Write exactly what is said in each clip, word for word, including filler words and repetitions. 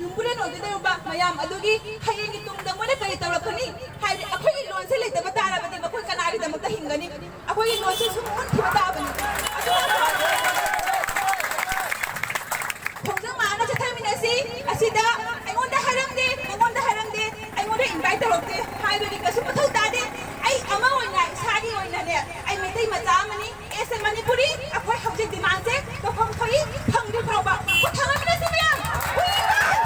ꯌꯨꯝꯕꯨꯔꯦꯟ ꯑꯣꯏꯒꯗꯧꯔꯤꯕ ꯃꯌꯥꯝ ꯑꯗꯨꯒꯤ ꯍꯌꯦꯡꯒꯤ ꯇꯨꯡꯗ ꯃꯣꯏꯅ ꯀꯔꯤ ꯇꯧꯔꯛꯀꯅꯤ? ꯍꯥꯏꯗꯤ ꯑꯩꯈꯣꯏꯒꯤ ꯂꯣꯟꯁꯦ ꯂꯩꯇꯕ ꯇꯥꯔꯕꯗꯤ ꯃꯈꯣꯏ ꯀꯅꯥꯒꯤꯗꯃꯛꯇ ꯍꯤꯡꯒꯅꯤ? ꯑꯩꯈꯣꯏꯒꯤ ꯂꯣꯟꯁꯦ ꯁꯨꯝ ꯃꯨꯠꯈꯤꯕ ꯇꯥꯕꯅꯤ꯫ ꯑꯗꯨꯅ ꯈꯣꯡꯖꯪ ꯃꯥꯅ ꯆꯠꯊꯃꯤꯟꯅꯁꯤ꯫ ꯑꯁꯤꯗ ꯑꯩꯉꯣꯟꯗ ꯍꯥꯏꯔꯝꯗꯦ, ꯅꯉꯣꯟꯗ ꯍꯥꯏꯔꯝꯗꯦ, ꯑꯩꯉꯣꯟꯗ invite ꯇꯧꯔꯛꯇꯦ ꯍꯥꯏꯕꯒꯤ ꯀꯩꯁꯨ ꯃꯊꯧ ꯇꯥꯗꯦ꯫ ꯑꯩ ꯑꯃ ꯑꯣꯏꯅ, ꯏꯁꯥꯒꯤ ꯑꯣꯏꯅꯅꯦ, ꯑꯩ ꯃꯩꯇꯩ ꯃꯆꯥ ꯑꯃꯅꯤ꯫ ꯑꯦꯁ ꯑꯦ ꯃꯅꯤꯄꯨꯔꯤ, ꯑꯩꯈꯣꯏ ꯍꯧꯖꯤꯛ demandꯁꯦ ꯇꯧꯐꯝ ꯊꯣꯛꯏ, ꯐꯪꯗ꯭ꯔꯤ ꯐꯥꯎꯕ ꯄꯣꯊꯥꯃꯤꯟꯅꯁꯤ ꯃꯌꯥꯝ꯫ We want!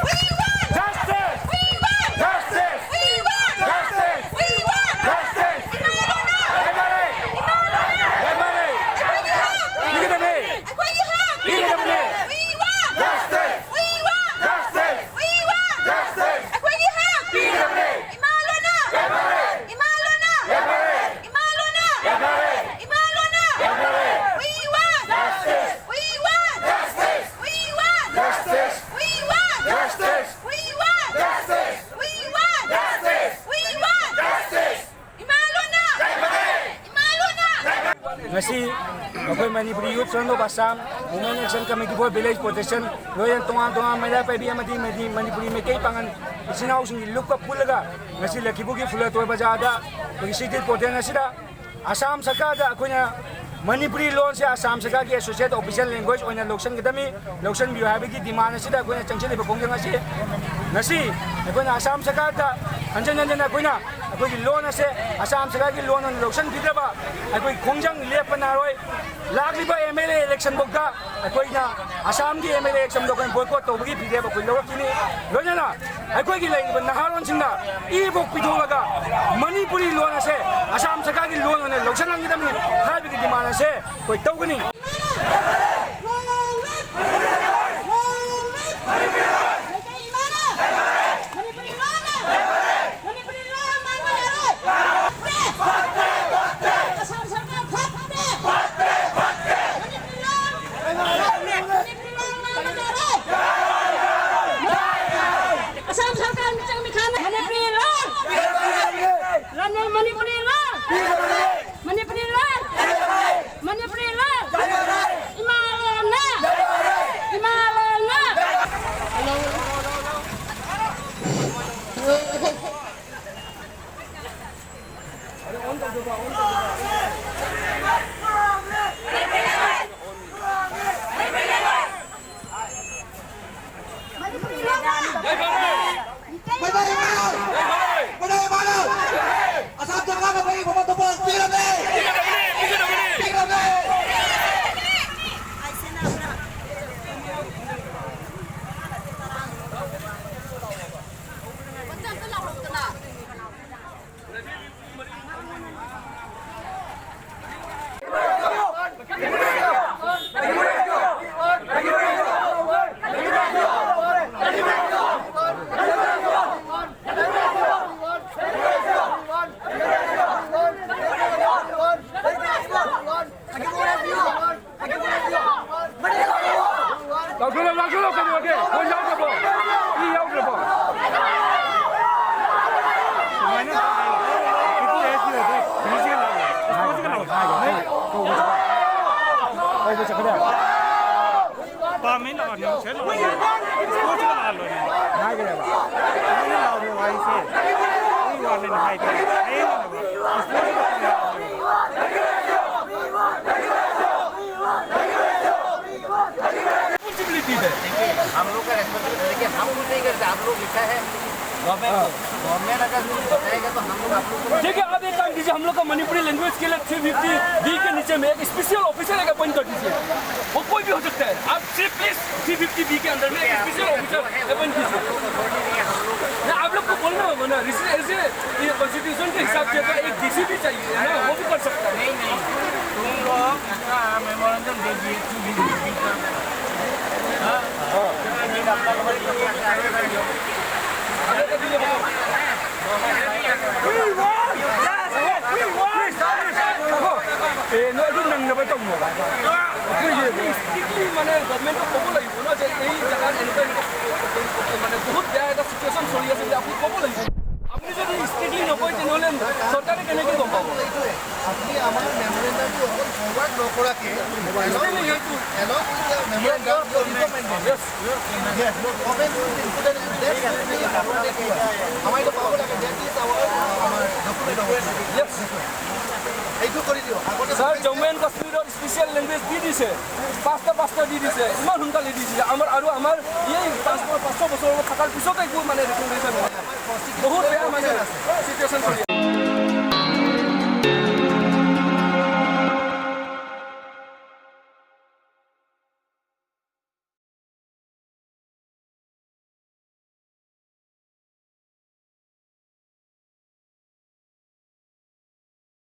We want! Justice! We want! Justice! We want! Justice! We want! Justice! ꯏꯃꯥ ꯂꯣꯟꯅ! ꯂꯩꯃꯔꯦ! ꯏꯃꯥ ꯂꯣꯟꯅ! ꯂꯩꯃꯔꯦ! ꯑꯩꯈꯣꯏꯒꯤ ꯍꯛ! ꯄꯤꯒꯗꯕꯅꯤ! ꯑꯩꯈꯣꯏꯒꯤ ꯍꯛ! ꯄꯤꯒꯗꯕꯅꯤ! We want! Justice! We want! Justice! We want! Justice! ꯑꯩꯈꯣꯏꯒꯤ ꯍꯛ! ꯄꯤꯒꯗꯕꯅꯤ! ꯏꯃꯥ ꯂꯣꯟꯅ! ꯂꯩꯃꯔꯦ! ꯏꯃꯥ ꯂꯣꯟꯅ! ꯂꯩꯃꯔꯦ! ꯏꯃꯥ ꯂꯣꯟꯅ! ꯂꯩꯃꯔꯦ! ꯏꯃꯥ ꯂꯣꯟꯅ! ꯂꯩꯃꯔꯦ! We want! Justice! We want! Justice! We want! Justice! We want! Justice! We want! Justice! We want! Justice! We want! Justice! ꯏꯃꯥ ꯂꯣꯟꯅ! ꯂꯩꯃꯔꯦ! ꯏꯃꯥ ꯂꯣꯟꯅ! ꯉꯁꯤ ꯑꯩꯈꯣꯏ Manipuri Youth Front of Assam, Women Action Committee for Village Protection, ꯂꯣꯏꯅ ꯇꯣꯉꯥꯟ ꯇꯣꯉꯥꯟꯕ ꯃꯩꯔꯥ ꯄꯥꯏꯕꯤ ꯑꯃꯗꯤ ꯃꯅꯤ-, ꯃꯅꯤꯄꯨꯔꯤ ꯃꯩꯇꯩ ꯄꯥꯉꯜ ꯏꯆꯤꯟ ꯏꯅꯥꯎꯁꯤꯡꯒꯤ ꯂꯨꯞꯀ ꯄꯨꯜꯂꯒ ꯉꯁꯤ ꯂꯛꯈꯤꯄꯨꯔꯒꯤ ꯐꯨꯂꯇꯣꯔ ꯕꯖꯥꯔꯗ ꯑꯩꯈꯣꯏꯒꯤ street protest ꯑꯁꯤꯗ ꯑꯁꯥꯝ ꯁꯔꯀꯥꯔꯗ ꯑꯩꯈꯣꯏꯅ ꯃꯅꯤꯄꯨꯔꯤ ꯂꯣꯟꯁꯦ ꯑꯁꯥꯝ ꯁꯔꯀꯥꯔꯒꯤ associate official language ꯑꯣꯏꯅ ꯂꯧꯁꯤꯟꯒꯗꯕꯅꯤ, ꯂꯧꯁꯤꯟꯕꯤꯌꯨ ꯍꯥꯏꯕꯒꯤ demand ꯑꯁꯤꯗ ꯑꯩꯈꯣꯏꯅ ꯆꯪꯁꯤꯜꯂꯤꯕ ꯈꯣꯡꯖꯪ ꯑꯁꯤ ꯉꯁꯤ ꯑꯩꯈꯣꯏꯅ ꯑꯁꯥꯝ ꯁꯔꯀꯥꯔꯗ ꯍꯟꯖꯤꯟ ꯍꯟꯖꯤꯟ ꯑꯩꯈꯣꯏꯅ ꯑꯩꯈꯣꯏꯒꯤ ꯂꯣꯟ ꯑꯁꯦ ꯑꯁꯥꯝ ꯁꯔꯀꯥꯔꯒꯤ ꯂꯣꯟ ꯑꯣꯏꯅ ꯂꯧꯁꯤꯟꯕꯤꯗ꯭ꯔꯕ ꯑꯩꯈꯣꯏ ꯈꯣꯡꯖꯪ ꯂꯦꯞꯄ ꯅꯥꯏꯔꯣꯏ꯫ ꯂꯥꯛꯂꯤꯕ M L A election ꯐꯥꯎꯗ ꯑꯩꯈꯣꯏꯅ ꯑꯁꯥꯝꯒꯤ M L A election ꯗꯣ ꯑꯩꯈꯣꯏꯅ boycott ꯇꯧꯕꯒꯤ ꯐꯤꯔꯦꯞ ꯑꯩꯈꯣꯏ ꯂꯧꯔꯛꯈꯤꯅꯤ꯫ ꯂꯣꯏꯅꯅ ꯑꯩꯈꯣꯏꯒꯤ ꯂꯩꯔꯤꯕ ꯅꯍꯥꯔꯣꯟꯁꯤꯡꯅ ꯏꯕꯣꯛ ꯄꯤꯊꯣꯛꯂꯒ ꯃꯅꯤꯄꯨꯔꯤ ꯂꯣꯟ ꯑꯁꯦ ꯑꯁꯥꯝ ꯁꯔꯀꯥꯔꯒꯤ ꯂꯣꯟ ꯑꯣꯏꯅ ꯂꯧꯁꯤꯟꯍꯟꯒꯗꯕꯅꯤ ꯍꯥꯏꯕꯒꯤ demand ꯑꯁꯦ ꯑꯩꯈꯣꯏ ꯇꯧꯒꯅꯤ꯫ ꯑꯁꯥꯝ ꯁꯔꯀꯥꯔ ꯃꯤꯆꯪ ꯃꯤꯈꯥꯏꯅ ꯃꯅꯤꯄꯨꯔꯤ ꯂꯣꯟ! ꯂꯟ-, ꯃꯅꯤꯄꯨꯔꯤ ꯂꯣꯟ! ꯃꯅꯤꯄꯨꯔꯤ ꯂꯣꯟ! ꯃꯅꯤꯄꯨꯔꯤ ꯂꯣꯟ! ꯏꯃꯥ ꯃꯩꯇꯩ ꯏꯃꯥ! ꯃꯩꯇꯩ ꯏꯃꯥ! ꯑꯁꯥꯝ ꯁꯔꯀꯥꯔꯅ ꯑꯩꯈꯣꯏꯒꯤ ꯃꯃꯜ ꯊꯣꯛꯄ ꯄꯤꯔꯝꯃꯦ! ꯄꯤꯔꯝꯃꯦ! ꯂꯥꯎꯊꯣꯛꯂꯣ, ꯂꯥꯎꯊꯣꯛꯂꯣ, ꯀꯩꯗꯧꯔꯒꯦ? ꯐꯣꯟ ꯌꯥꯎꯗ꯭ꯔꯕꯣ? ꯃꯤ ꯌꯥꯎꯗ꯭ꯔꯕꯣ? ꯁꯨꯃꯥꯏꯅ ꯄꯤꯁꯤꯒ ꯂꯥꯎ, ꯄꯤꯁꯤꯒ ꯂꯥꯎ꯫ ꯀꯧꯕ ꯆꯠꯈ꯭ꯔꯦ꯫ ꯄꯥꯝꯃꯦ ꯂꯥꯎ, ꯅꯪ ꯁꯦ ꯂꯥꯎ꯫ ꯄꯤꯁꯤꯒ ꯂꯥꯎ ꯂꯣꯏꯔꯦ꯫ ꯍꯥꯏꯈ꯭ꯔꯦꯕ꯫ ꯁꯨꯃꯥꯏꯅ ꯂꯥꯎꯔꯦ ꯋꯥꯍꯩꯁꯦ꯫ ꯑꯩ ꯋꯥ ꯍꯥꯏꯅ ꯍꯥꯏꯈ꯭ꯔꯦ꯫ ꯍꯌꯦꯡ ꯂꯥꯎ꯫ रिस्पॉन्सिबिलिटी है। हम लोग का रेस्पॉन्सिबिलिटी, देखिए, हम कुछ नहीं करते, आप लोग लिखा है गवर्नमेंट को। गवर्नमेंट अगर कुछ बताएगा तो हम लोग आप लोग को ठीक है, आप एक काम कीजिए, हम लोग का मणिपुरी लैंग्वेज के लिए थ्री फिफ्टी बी के नीचे में एक स्पेशल ऑफिसर एक अपॉइंट कर दीजिए। वो कोई भी हो सकता है, आप सिर्फ प्लीज थ्री फिफ्टी बी के अंदर में एक स्पेशल ऑफिसर अपॉइंट कीजिए। ना, आप लोग को बोलना होगा ना, एज ए, ये कॉन्स्टिट्यूशन के हिसाब से तो एक डीसी भी चाहिए ना, वो भी कर सकता है। नहीं, नहीं, तुम लोग इसका मेमोरेंडम दे दिए, तू भी, तू भी कर। हाँ? हाँ। ये अपना लोगों को ये क्या करेगा? ꯑꯦ, ꯅꯣꯏ ꯑꯗꯨꯝ ꯅꯪꯅꯕ ꯇꯧꯅꯣꯕ꯫ ꯑꯩꯈꯣꯏꯁꯦ ꯑꯗꯨꯝ ꯏꯁꯇ꯭ꯔꯤꯛꯂꯤ ꯃꯥꯅꯦ ꯒꯚꯔꯟꯃꯦꯟꯠꯇ ꯀꯧꯕ ꯂꯩꯕ ꯅꯠꯇꯦ, ꯑꯩ ꯖꯒꯥꯗ ꯑꯩꯈꯣꯏ ꯃꯥꯅꯦ বহুত বেয়া এটা চিটুৱেশ্যন চলি আছে বুলি আপুনি ক'ব লাগিব। আপুনি যদি ষ্ট্ৰিক্টলি নকয়, তেনেহ'লে চৰকাৰে কেনেকৈ গম পাব? আপুনি আমাৰ মেমৰেণ্ডামটো অকল ফৰৱাৰ্ড নকৰাকে, along with the memorandum, your recommended. Yes. Yes, your comment will be included in that. আমাৰ এইটো পাব লাগে, দেট ইজ আৱাৰ, আমাৰ ডকুমেণ্ট অফ। য়েছ। সেইটো কৰি দিয়ক। আগতে ছাৰ, জম্মু এণ্ড কাশ্মীৰৰ স্পেচিয়েল লেংগুৱেজ দি দিছে, পাঁচটা পাঁচটা দি দিছে, ইমান সোনকালে দি দিছে। আমাৰ আৰু আমাৰ এই পাঁচ পাঁচশ বছৰ থকাৰ পিছতে একো মানে ৰিকমেণ্ডেশ্যন হোৱা নাই। বহুত বেয়া মানে চিটুৱেশ্যন চলি আছে।